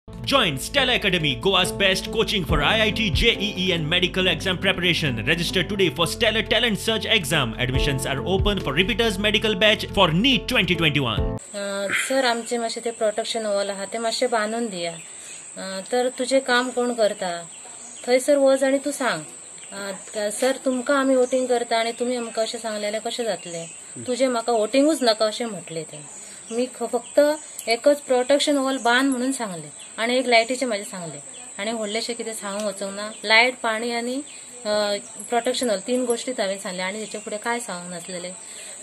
Join Stella Academy, Goa's best coaching for IIT, JEE and medical exam preparation. Register today for Stellar Talent Search exam. Admissions are open for repeaters medical batch for NEET 2021. Sir आमचे मातशें ते protection wall आहा ते मातशें बांदून दिया. तर तुजें काम कोण करता थंयसर वच आनी तूं सांग. सर तुमकां आमी वोटींग करता आनी तुमी आमकां अशें सांगलें जाल्यार कशें जातलें, तुजें म्हाका वोटिंगूच नाका अशें म्हटलें तें. मी फक्त एकच प्रोटेक्शन वॉल बांद म्हणून सांगलें आनी एक लायटीचें म्हाजें सांगलें आनी व्हडलेशें कितें सांगूंक वचूंक ना. लायट, पाणी आनी प्रोटेक्शन वॉल 3 गोष्टीच हांवें सांगलें आनी हेच्या फुडें कांय सांगूंक नासलेलें.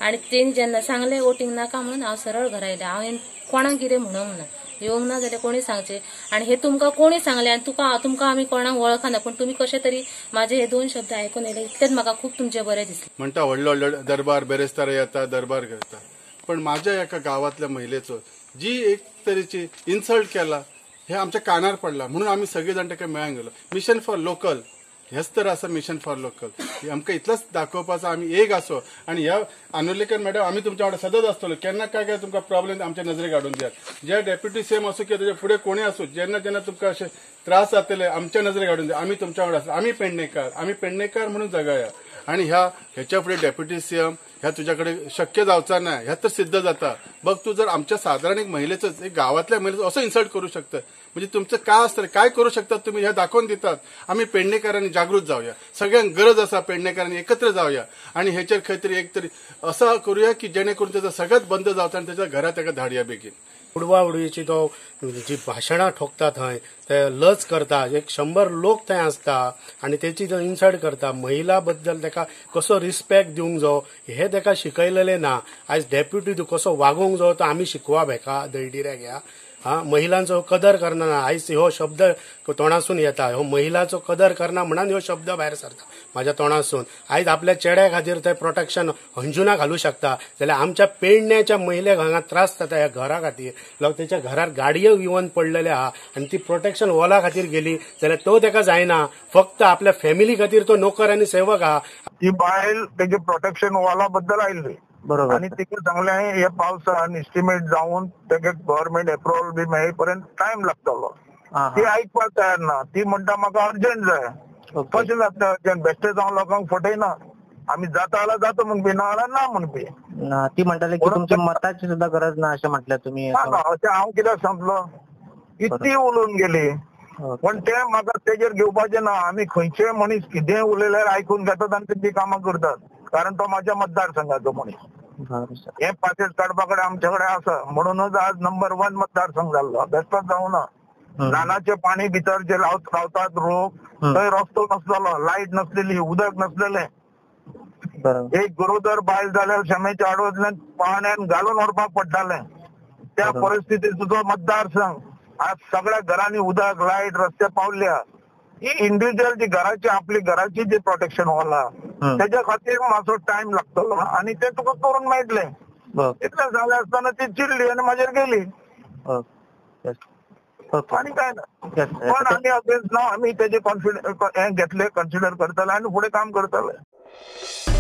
आनी तेणी जेन्ना सांगलें वोटींग नाका म्हणून हांव सरळ घरा येयलें. हांवें कोणाक कितें म्हणूंक ना, येवंक ना जाल्यार कोणी सांगचें आनी हे तुमकां कोणी सांगलें आनी तुमकां आमी कोणाक वळखना, पूण तुमी कशें तरी म्हाजे हे 2 शब्द आयकून येयले इतलेंच म्हाका खूब तुमचें बरें दिसलें. म्हणटा व्हडलो व्हडलो दरबार बेरेस्तार येता, दरबार करता, पण माझ्या एका गावातल्या महिलेचो जी एक तरेची इन्सल्ट केला हे आमच्या कानार पडला म्हणून आमी सगळे जाण ताका मेळूंक गेलो. मिशन फॉर लोकल हेच तर आसा, मिशन फॉर लोकल आमकां इतलोच दाखोवपाचो आमी एक आसो. आनी ह्या आनुर्लेकर मॅडम आमी तुमच्या वांगडा सदांच आसतलो, केन्ना काय काय तुमकां प्रॉब्लेम आमच्या नजरेक हाडून दियात. जे डेप्युटी सीएम आसूं किंवा तेच्या फुडें कोणूय आसूं, जेन्ना जेन्ना तुमकां अशे त्रास जातले आमच्या नजरेक हाडून दियात. आमी तुमच्या वांगडा आसतले, आमी पेडणेकार, आमी पेडणेकार म्हणून जगाया. आनी ह्या हेच्या फुडें डेप्युटी सीएम ह्या तुज्या कडेन शक्य जावचा ना ह्या तर सिद्ध जाता. बघ तू जर आमच्या सादारण एक महिलेचो, एक गावातल्या महिलेचो असो इन्सल्ट करू शकता म्हणजे तुमचं काय आसतलें, काय करू शकतात तुम्ही ह्या दाखोवन दितात. आमी पेडणेकारांनी जागृत जावया, सगळ्यांक गरज आसा पेडणेकारांनी एकत्र जावया आनी हेचेर खंय तरी एक तरी असं करूया की जेणे करून तेजो सगळ्यात बंद जावचा आनी तेच्या घरा ताका धाडया बेगीन. उडवा उडवीची तो जी भाशणां ठोकता थंय ते लज करता, एक 100 लोक थंय आसता आनी तेची जो इन्सल्ट करता, महिला बद्दल ताका कसो रिस्पेक्ट दिवंक जावो हे ताका शिकयलेलें ना. आयज डेप्युटी तूं कसो वागोवंक जावो तो आमी शिकवा हेका दळडिऱ्याक ह्या. हा, महिलांचो कदर करना ना, आयज हो शब्द तोंडासून येता, हो महिलाचो कदर करना म्हणून हो शब्द भायर सरता माझ्या तोंडासून. आयज आपल्या चेड्या खातीर ते प्रोटेक्शन अंजुना घालू शकता जाल्यार आमच्या पेडण्याच्या महिलेक हांगा त्रास जाता ह्या घरा खातीर. लोक तेच्या घरार गाडयो येवन पडलेले आहा आनी ती प्रोटेक्शन वॉला खातीर गेली जाल्यार तो तेका जायना, फक्त आपल्या फॅमिली खातीर तो नोकर आनी सेवक आहा. ती बायल तेजे प्रोटेक्शन वॉला बद्दल आयिल्ली बरोबर, आनी तिका सांगलें हे पावसान एस्टिमेट जावन तेका गव्हर्मेंट एप्रुवल बी मेळपर्यंत टायम लागतलो. ती आयकपाक तयार ना, ती म्हणटा म्हाका अर्जंट जाय. कशें जातलें अर्जंट? बेश्टेच हांव लोकांक फटयना, आमी जाता जाल्यार जाता म्हणपी, ना जाल्यार ना म्हणपी. ती म्हणटाली की तुमच्या मताची सुद्धा गरज ना अशें म्हटलें तुमी. ना अशें हांव कित्याक सांगतलो, इतली उलोवन गेली पण ते म्हाका तेजेर घेवपाचें ना. आमी खंयचेय मनीस कितेंय उलयल्यार आयकून घेतात आनी तेजी कामां करतात, कारण तो माझ्या मतदारसंघाचो मनीस. हे पासेस काडपा कडेन आमचे कडेन आसा म्हणूनच आज नंबर 1 मतदारसंघ जाल्लो. बेश्टोच जावना. रानाचे पाणी भितर जे रावतात रोग थंय रस्तो नसलेलो, लायट नसलेली, उदक नसलेले. एक गरोदर बायल जाल्यार शमेच्या आडवतल्यान पाण्यान घालून व्हरपाक पडटालें. त्या परिस्थितीचो तो मतदारसंघ आज सगळ्या घरांनी उदक, लायट, रस्ते पावल्या. ही इंडिव्हिज्युअल जी घराची आपली घराची जी प्रोटेक्शन वॉल तेच्या खातीर मातसो टायम लागतलो आनी ते तुका करून मेळटलें. इतलें जालें आसतना ती चिडली आनी म्हाजेर गेली आनी काय ना. पण आमी अगेन्स्ट ना, आमी तेजे कॉन्फिडन्स हें घेतले, कन्सिडर करतले आनी फुडें काम करतले.